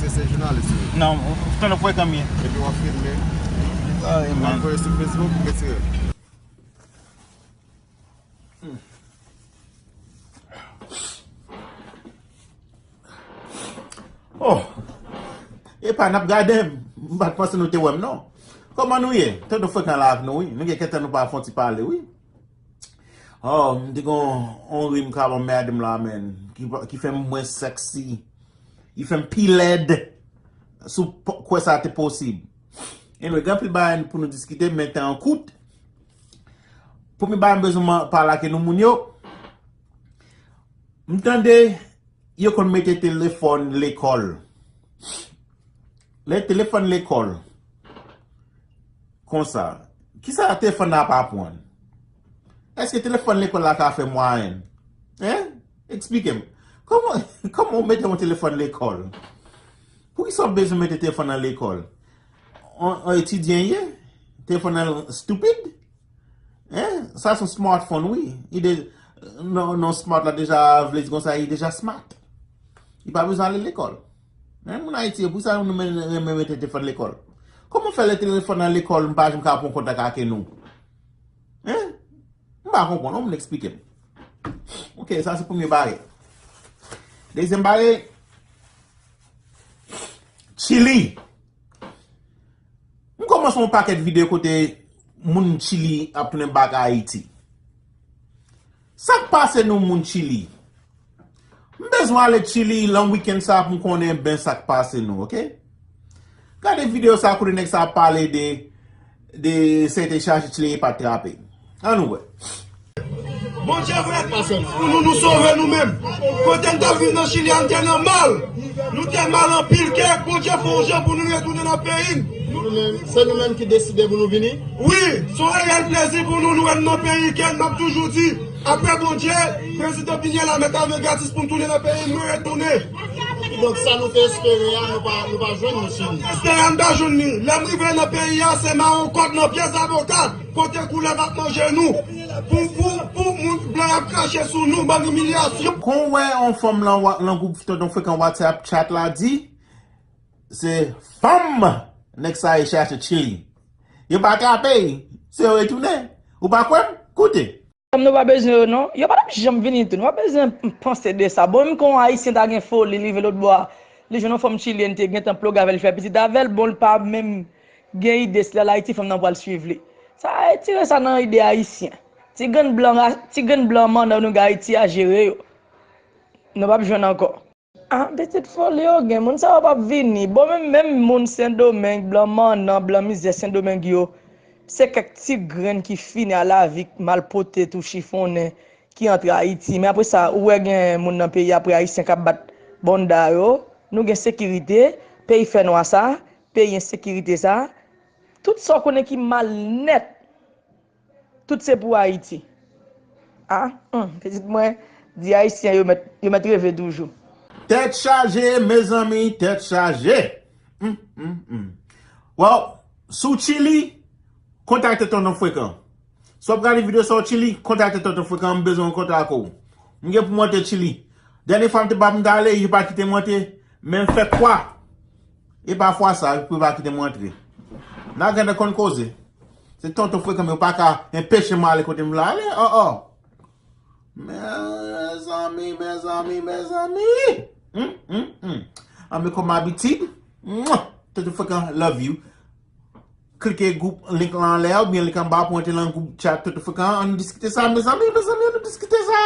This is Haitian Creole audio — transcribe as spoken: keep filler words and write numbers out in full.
Se jounalis ou ye? Non, tonton frekan m ye. Epi w ap filme? Ay, w ap voye sou Facebook, retire. Oh! Epa n ap gade m. M pa t panse nou te wè m non. Kòman nou ye? Tonton frekan la ak nou wi. Nou gen kèk tan nou pa fè yon ti pale wi. Oh, m te gen yon rim k ap anmède m la, man. Ki, ki fè m mwen sexy. Li fè m pi lèd. Si w p-, kwè sa te posib. Anyway, gen anpil bagay pou nou diskite, men tan an kout. Premye bagay m bezwen man-, pale ak nou moun yo. M tande yo konn mete telefòn lekòl. Lè telefòn lekòl, konsa, kisa telefòn nan ap aprann? Èske telefòn lekòl la ka fè mwayenn? Hein? Eksplike m. Kòman, kòman w mete yon telefòn lekòl? Poukisa w bezwen mete telefòn nan lekòl? On, on etidyan ye? Telefòn nan stupid? Hein? Sa se yon smartphone, wi. Li de, non, non, smart la deja vle di konsa, li deja smart. Li pa bezwen ale lekòl. Men moun Ayiti yo, poukisa nou men-, renmen mete telefòn lekòl? Kòman fè lè telefòn nan lekòl, m pa janm ka pran kontak ak nou? Hein? M pa konprann, yon moun eksplike m. Ok, sa se premye bagay. Dezyèm bagay, Chili. M kòmanse yon pakèt videyo kote moun Chili ap tounen bak Ayiti. Sa k pase nou moun Chili? M bezwen ale Chili lan wikenn sa pou m konnen ben sa k pase nou, ok? Gade videyo sa kote nèg sa ap pale de, de se te chache Chili e pa t trape. Ann nou wè. Bondye vre pou nou, nou sove nou menm. Kote n t ap viv nan Chili a, n te nan mal. Nou te mal anpil, ke Bondye fè yon jan pou nou retounen nan peyi n. Nou menm, se nou menm ki deside pou nou vini? Wi, se yon reyèl plezi pou nou, nou wè n nan peyi, ke n ap toujou di, apre Bondye, prezidan Pinyèl la mèt avyon gratis pou n tounen nan peyi n, nou retounen. Donk, sa nou te espere a, nou pa, nou pa jwenn li Chili. Espere a, n pa jwenn li. Lè m rive nan peyi a, se mawon kòd nan pye zaboka. Kote koulèv ap manje nou. Pou, pou, pou moun blan ap krache sou nou, bann imilyasyon. Kon w wè yon fanm lan, wa-, lan gwoup Tonton Frekan WhatsApp chat la di, se fanm nèg sa ye chache Chili. Yo pa trape l, se yo retounen. Ou pa kwè m? Koute. Fanm nou pa bezwen yo non. Yo pa t ap janm vini tou. Nou pa bezwen panse de sa. Bon, menm kon Ayisyen ta gen foli, li rive lòt bò a, li jwenn yon fanm chilyèn, te gentan ploge avè l, li fè pitit avè l, bon, li pa menm gen ide si l al Ayiti, fanm nan pral swiv li. Sa, retire sa nan ide Ayisyen. Ti grenn blan, ra-, ti grenn blan mannan nou gen Ayiti a jere yo. Nou p ap jwenn ankò. Ah, pitit foli yo gen. Moun sa yo p ap vini. Bon, menm, menm moun Sendomeng, blan mannan, blan mizè Sendomeng yo, se kèk ti grenn ki fini a lavi, malpwote tou chifonnen, ki antre Ayiti. Men apre sa, ou wè gen moun nan peyi apre Ayisyen k ap bat banda yo. Nou gen sekirite, peyi fènwa sa, peyi ensekirite sa. Tout sa w konnen ki mal nèt, tout se pou Ayiti. Ah, hum, pitit mwen, di Ayisyen yo mèt, yo mèt reve toujou. Tèt chaje, mezanmi, tèt chaje. Hum, hum, hum. Well, si w Chili, kontakte Tonton Frekan. Si w ap gade videyo sa w Chili, kontakte Tonton Frekan, m bezwen kontak ou. M gen pou m antre Chili. Dènye fwa m te pa m t ale, yo pa kite m antre, men m fè kwa. E pa fwa sa, yo pa kite m antre. N a gentan konn koze. Se Tonton Frekan, men yo pa ka enpeche m ale kote m vle ale. Oh, oh. Mezanmi, mezanmi, mezanmi. Hum, hum, hum. Anben, kòm abitid, mwah, Tonton Frekan, love you. Klike gwoup link lan anlè a oubyen link anba pou antre lan gwoup chat Tonton Frekan. Ann diskite sa, mezanmi, mezanmi, ann diskite sa.